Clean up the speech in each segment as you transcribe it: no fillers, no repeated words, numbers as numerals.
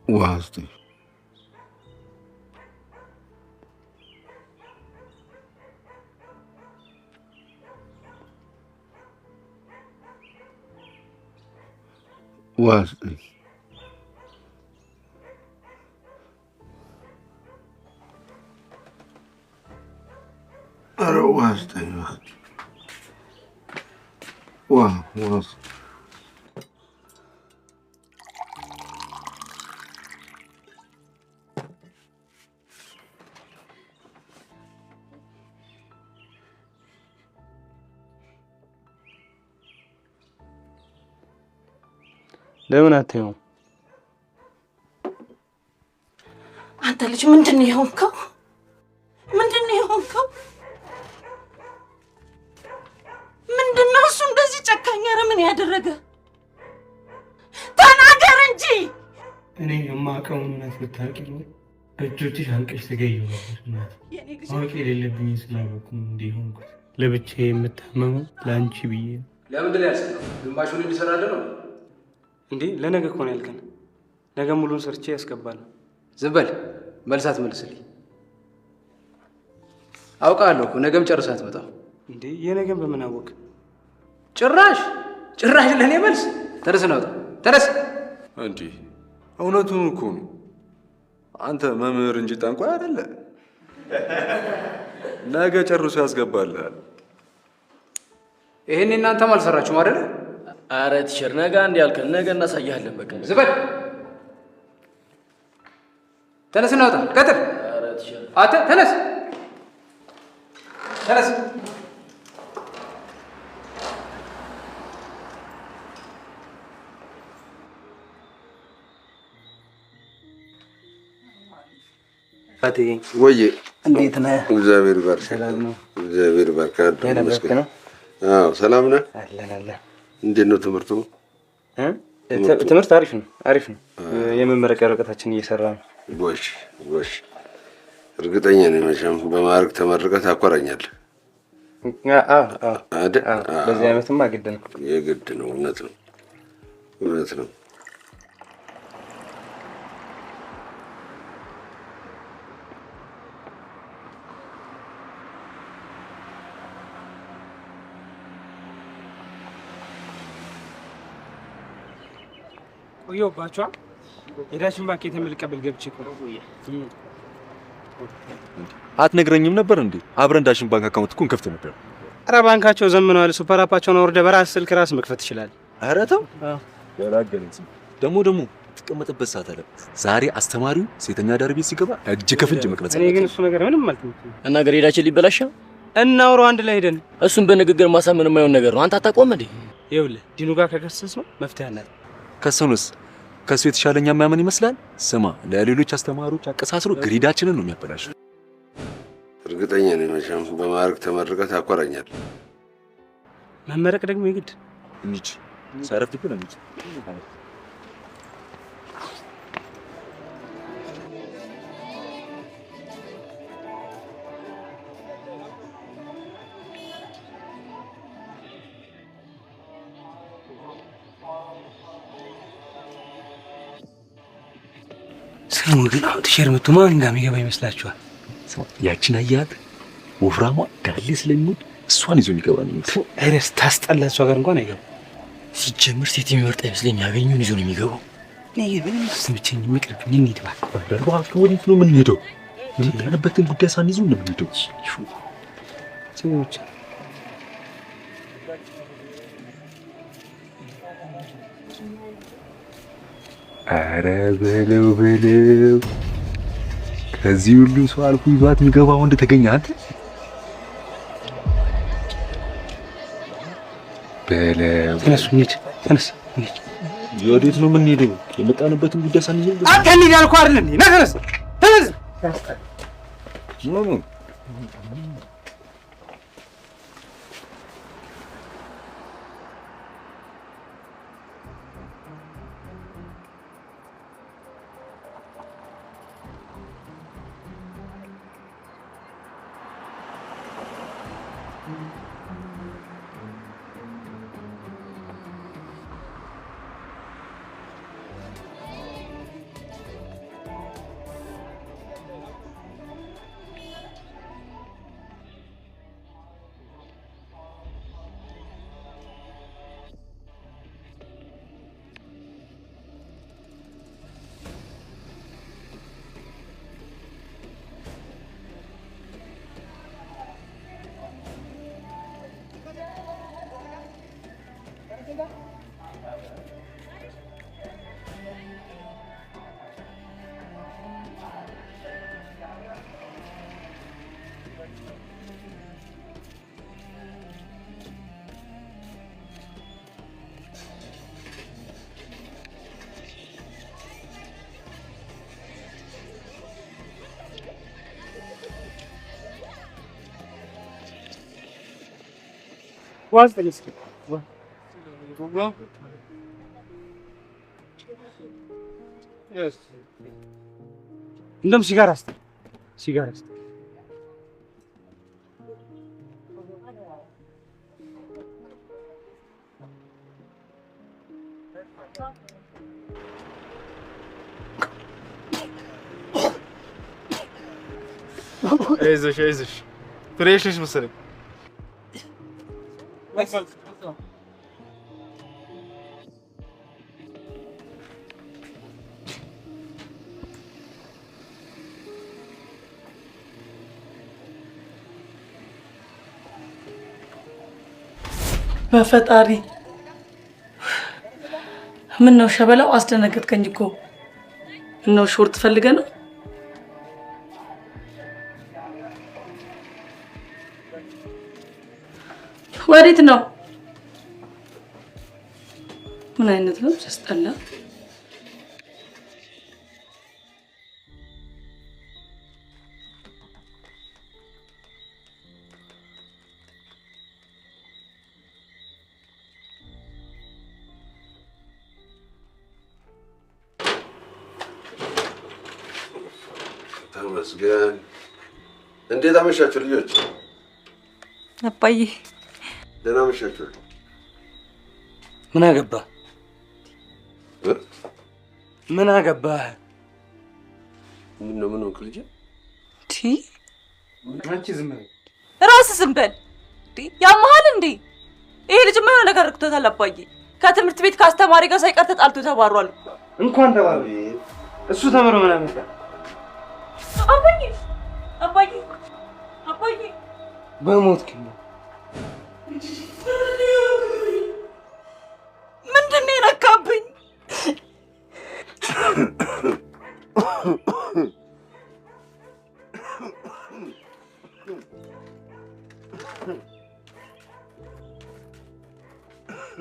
ውሃ ስጠኝ። ውሃ ስጠኝ። ኧረ ውሃ ስጠኝ። ውሃ ውሃ ስጠኝ። ለምን አታየውም? አንተ ልጅ ምንድን ነው የሆንከው? ምንድን ነው የሆንከው? ምንድን ነው እሱ እንደዚህ ጨካኝ? ኧረ ምን ያደረገ? ተናገር እንጂ። እኔ የማውቀውን እውነት ብታውቂ ኖሮ በእጆችሽ አንቀሽ ትገዪው ነበር። እናቴ ማወቅ የሌለብኝ ስላወቅኩ ነው እንዲህ የሆንኩት። ለብቻዬ የምታመመው ለአንቺ ብዬ ነው። ለምንድን ነው ያልሰራው? ግማሹን እንዲሰራልህ ነው እንዴ? ለነገ እኮ ነው ያልከን። ነገ ሙሉን ሰርቼ ያስገባለሁ። ዝም በል፣ መልስ አትመልስልኝ። አውቃለሁ እኮ ነገም ጨርሰህ አትመጣም። እንዴ የነገን በምን አወቅ? ጭራሽ ጭራሽ ለእኔ መልስ። ተነስ እናውጣ፣ ተነስ። እንዴ እውነቱን እኮ ነው። አንተ መምህር እንጂ ጠንቋይ አይደለ። ነገ ጨርሶ ያስገባልሃል። ይሄን እናንተም አልሰራችሁም አይደለ? አረ teacher ነገ አንድ ያልከን ነገ እናሳያለን። በቃ ዝም በል፣ ተነስ እናውጣ፣ ቀጥል። አረ teacher አንተ ተነስ፣ ተነስ። ፈቴ ወዬ እንዴት ነህ? እግዚአብሔር ይባርክ። ሰላም ነው? እግዚአብሔር ይባርክ። የነበርክ ነው? አዎ ሰላም ነህ? አለን አለን። እንዴት ነው ትምህርቱ? ትምህርት አሪፍ ነው፣ አሪፍ ነው። የመመረቂያ ወረቀታችን እየሰራ ነው። ጎሽ ጎሽ። እርግጠኛ ነኝ መቼም በማዕረግ ተመርቀህ ታኮራኛለህ። አይደል? በዚህ ዓመትማ ግድ ነው፣ የግድ ነው። እውነት ነው፣ እውነት ነው። ቆየሁባችኋ። የዳሽን ባንክ የተመልቀበል ገብቼ እኮ ነው። አትነግረኝም ነበር እንዴ? አብረን ዳሽን ባንክ account እኮ እንከፍት ነበር። ኧረ ባንካቸው ዘምነዋል። super app ኣቸውን አውርደህ በራስህ ስልክ ራስ መክፈት ትችላለህ። ኧረ ተው ገላገለኝ። ደግሞ ደግሞ ትቀመጥበት ሰዓት አለ። ዛሬ አስተማሪው ሴተኛ አዳሪ ቤት ሲገባ እጅ ከፍንጅ መቅረጽ። እኔ ግን እሱ ነገር ምንም አልተመቸኝም። እና grade ኣችን ሊበላሽ ነው። እናውራው አንድ ላይ ሄደን። እሱን በንግግር ማሳመን የማይሆን ነገር ነው። አንተ አታውቀውም እንዴ? ይኸውልህ ዲኑ ጋር ከከሰስነው መፍትሄ አናጣም። ከሰኑስ ከሱ የተሻለ እኛ የሚያምን ይመስላል። ስማ ለሌሎች አስተማሪዎች አቀሳስሮ grade ኣችንን ነው የሚያበላሽው። እርግጠኛ ነኝ መቼም በማዕረግ ተመርቀህ ታኮራኛለህ። መመረቅ ደግሞ የግድ እንሂድ፣ ሳይረፍድብን እንሂድ። ስሙ ግን አሁን teacher መጥቶ ማን ጋር የሚገባ ይመስላችኋል? ያችን አያት ወፍራሟ ዳሌ ስለሚወድ እሷን ይዞ የሚገባ ነው የሚመስለው። ኧረ ስታስጠላ፣ እሷ ጋር እንኳን አይገባም። ሲጀምር ሴት የሚመርጥ አይመስለኝ። ያገኙን ይዞ ነው የሚገባው። እኔ ምንም አልተመቸኝም። ይቅርብኝ፣ እንሂድ እባክህ። እባክህ ወዴት ነው የምንሄደው? የመጣንበትን ጉዳይ ሳንይዝ ነው የምንሄደው። ስሙ ብቻ ኧረ በለው በለው፣ ከዚህ ሁሉ ሰው አልፎ ይዟት የሚገባ ወንድ ተገኘ። አንተ በለው። ተነሱ፣ እንሂድ። ተነስ፣ እንሂድ። ወዴት ነው የምንሄደው? የመጣንበትን ጉዳይ ሳንይዝ ነው። አንተ እንሂድ አልኩህ አይደል እንዴ? ና ተነስ፣ ተነስ። ምን እንደውም ሲጋራ እስኪ ሲጋራ እስኪ አይዞሽ አይዞሽ fresh ነሽ መሰለኝ። በፈጣሪ ምን ነው ሸበላው፣ አስደነገጥከኝ እኮ። ምነው short ፈልገህ ነው? ወዴት ነው? ምን አይነት ነው ሲያስጠላ። ተመስገን። እንዴት አመሻችሁ ልጆች? አባዬ ደህና አመሻችሁ። ምን አገባህ? ምን አገባህ? ምን ነው ምን ሆንክ ልጄ? አንቺ ዝም በል፣ ራስህ ዝም በል። ያመሃል እንዴ? ይሄ ልጅ የሆነ ነገር ረክቶታል አባዬ። ከትምህርት ቤት ከአስተማሪ ጋር ሳይቀር ተጣልቶ ተባሯል። እንኳን ተባረ፣ እሱ ተምሮ ምን አመጣ? አባዬ አባዬ አባዬ በሞት ነው። ምንድን ነው የነካብኝ?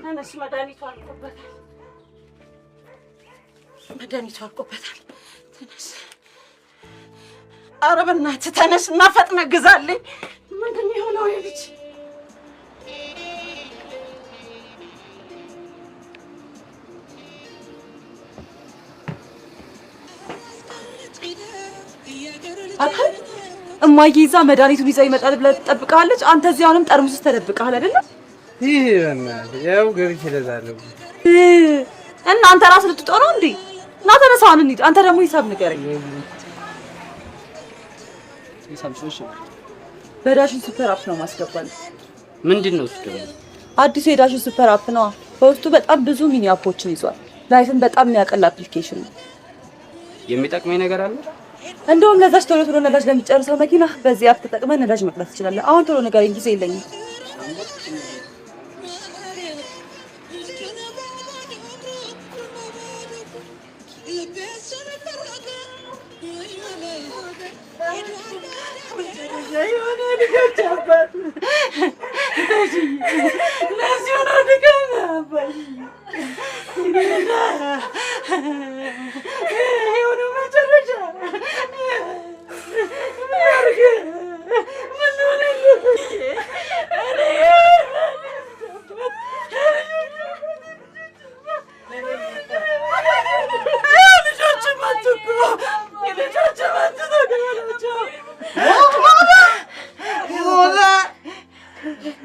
ተነስ፣ መድኃኒቱ አልቆበታል። መድኃኒቱ አልቆበታል። ተነስ። ኧረ በእናትህ ተነስ እና ፈጥነህ ግዛልኝ። ምንድን ነው የሆነው ይሄ ልጅ? እማዬ ይዛ መድኃኒቱን ይዛ ይመጣል ብላ ትጠብቅሃለች። አንተ እዚህ አሁንም ጠርሙስ ውስጥ ተደብቀሃል አይደለ? ይህ በእናትህ ያው ገብቼ እገዛለሁ። እና አንተ ራስህ ልትወጣ ነው እንዴ? ና ተነሳ፣ አሁን እንሂድ። አንተ ደግሞ ሂሳብ ንገረኝ። በዳሽን ሱፐር አፕ ነው ማስገባል። ምንድን ነው እሱ ደግሞ? አዲሱ የዳሽን ሱፐር አፕ ነዋ። በውስጡ በጣም ብዙ mini app ኦችን ይዟል። life ን በጣም የሚያቀል application ነው። የሚጠቅመኝ ነገር አለ? እንደውም ለዛች ቶሎ ቶሎ ነዳጅ ለሚጨርሰው መኪና በዚህ app ተጠቅመህ ነዳጅ መቅዳት ትችላለህ። አሁን ቶሎ ንገረኝ፣ ጊዜ የለኝም።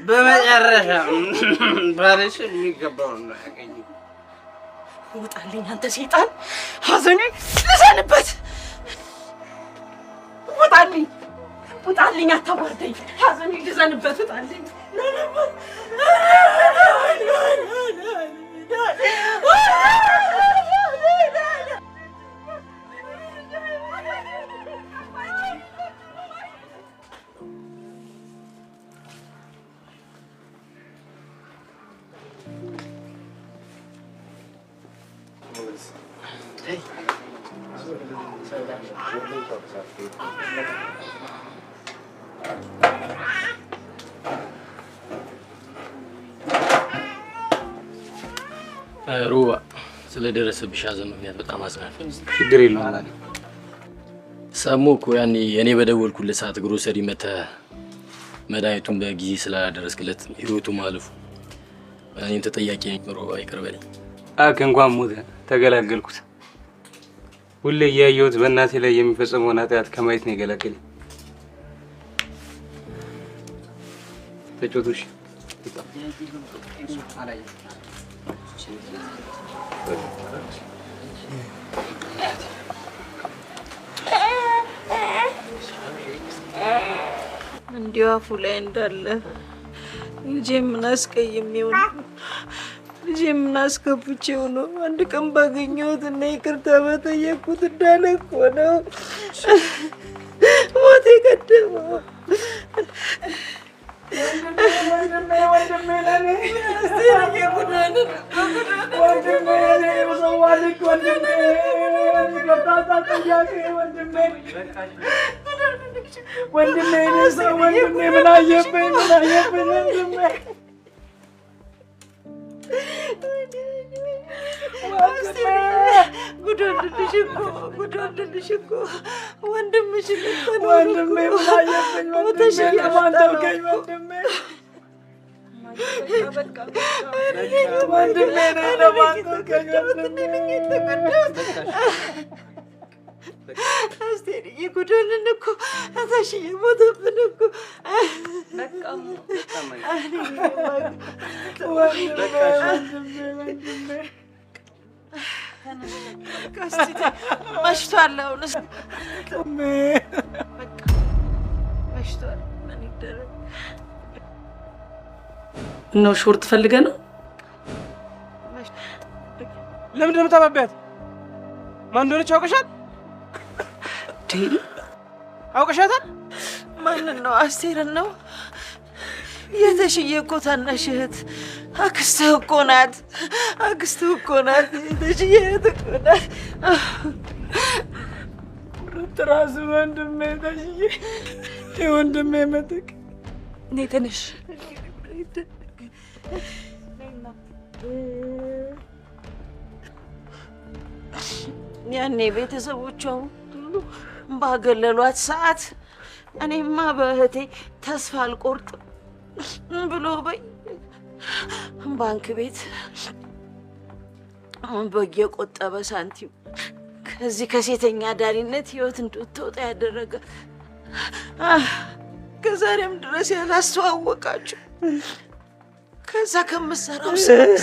በመጨረሻ ባልሽ የሚገባውን ነው ያገኘው። ውጣልኝ አንተ ሰይጣን! ሐዘኔን ልዘንበት። ውጣልኝ፣ ውጣልኝ፣ አታዋርደኝ። ሐዘኔን ልዘንበት። ውጣልኝ። ሮባ ስለደረሰብሽ ሐዘን ምክንያት በጣም አዝናለሁ። ችግር የለውም። ሰሞ እኮ ያኔ እኔ በደወልኩለት ሰዓት ግሮሰሪ መተህ መድኃኒቱን በጊዜ ስላላደረስክለት ህይወቱ ማለፉ እኔም ተጠያቂ ነኝ። ሮባ ይቅር በለኝ። አክ እንኳን ሞተ ተገላገልኩት። ሁሌ እያየሁት በእናቴ ላይ የሚፈጸመውን ኃጢአት ከማየት ነው የገላገለኝ። ተጫወቱ። እሺ እንዲሁ አፉ ላይ እንዳለ ልጄ ምን አስቀይሜው ነው? ልጄ ምን አስከፍቼው ነው? አንድ ቀን ባገኘሁት እና ይቅርታ በጠየቅኩት እንዳለ እኮ ነው ሞት የቀደመው። አስቴርዬ ጉዳንን እኮ ታሽዬ ሞተብን እኮ። መሽቷል። አሁንስ መሽቷል። ምን ይደረግ? ነው ሾርት ፈልገህ ነው? ለምንድን ነው የምታባቢያት? ማን እንደሆነች አውቀሻል? አውቀሻታል? ማንን ነው? አስቴርን ነው? የተሽዬ እኮ ታናሽ እህት አክስትህ እኮ ናት። አክስትህ እኮ ናት። የተሽዬ እህት እኮ ናት። ራስ ወንድሜ ተሽዬ የወንድሜ ምትክ። ነይ ተነሽ። ያኔ ቤተሰቦቿ ሁሉ ባገለሏት ሰዓት እኔማ በእህቴ ተስፋ አልቆርጥም ብሎ በይ ባንክ ቤት በየቆጠበ ሳንቲም ከዚህ ከሴተኛ አዳሪነት ህይወት እንድትወጣ ያደረገ ከዛሬም ድረስ ያላስተዋወቃችሁ ከዛ ከምትሰራው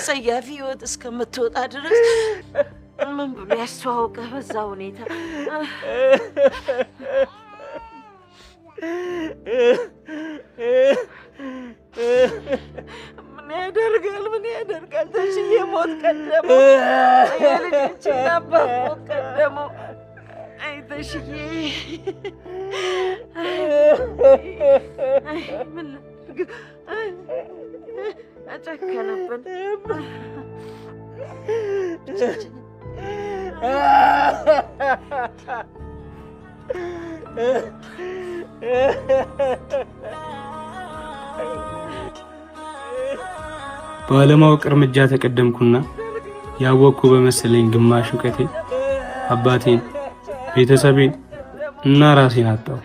ጸያፊ ህይወት እስከምትወጣ ድረስ ምን ብሎ ያስተዋወቀ በዛ ሁኔታ? ምን ያደርጋል? ምን ያደርጋል? ተሽዬ ሞት ቀደመው። የልጆችን አባት ሞት ቀደመው። አይ ተሽዬ፣ አይ ምን ላድርግ? አጨከነብን። ባለማወቅ እርምጃ ተቀደምኩና ያወቅኩ በመሰለኝ ግማሽ እውቀቴ አባቴን፣ ቤተሰቤን እና ራሴን አጣሁ።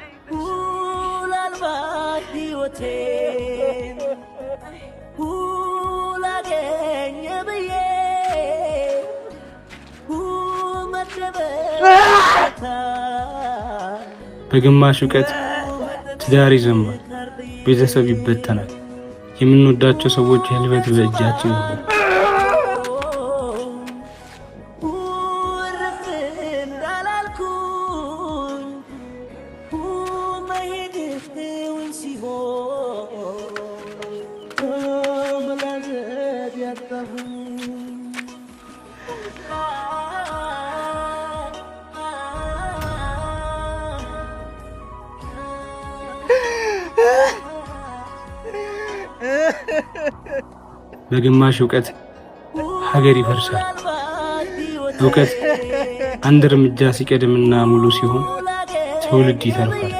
በግማሽ እውቀት ትዳር ይዘንባል፣ ቤተሰብ ይበተናል፣ የምንወዳቸው ሰዎች ህልፈት በእጃችን ይሆናል። በግማሽ እውቀት ሀገር ይፈርሳል። እውቀት አንድ እርምጃ ሲቀድምና ሙሉ ሲሆን ትውልድ ይተርፋል።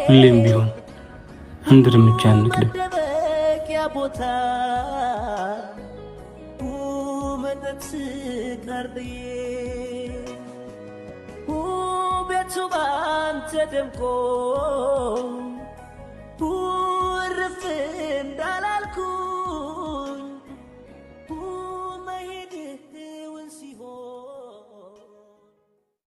ሁሌም ቢሆን አንድ እርምጃ እንቅደም። መደበቂያ ቦታ መጠጥ ስካር ቤቱ ባንተ ደምቆ እርፍ እንዳላ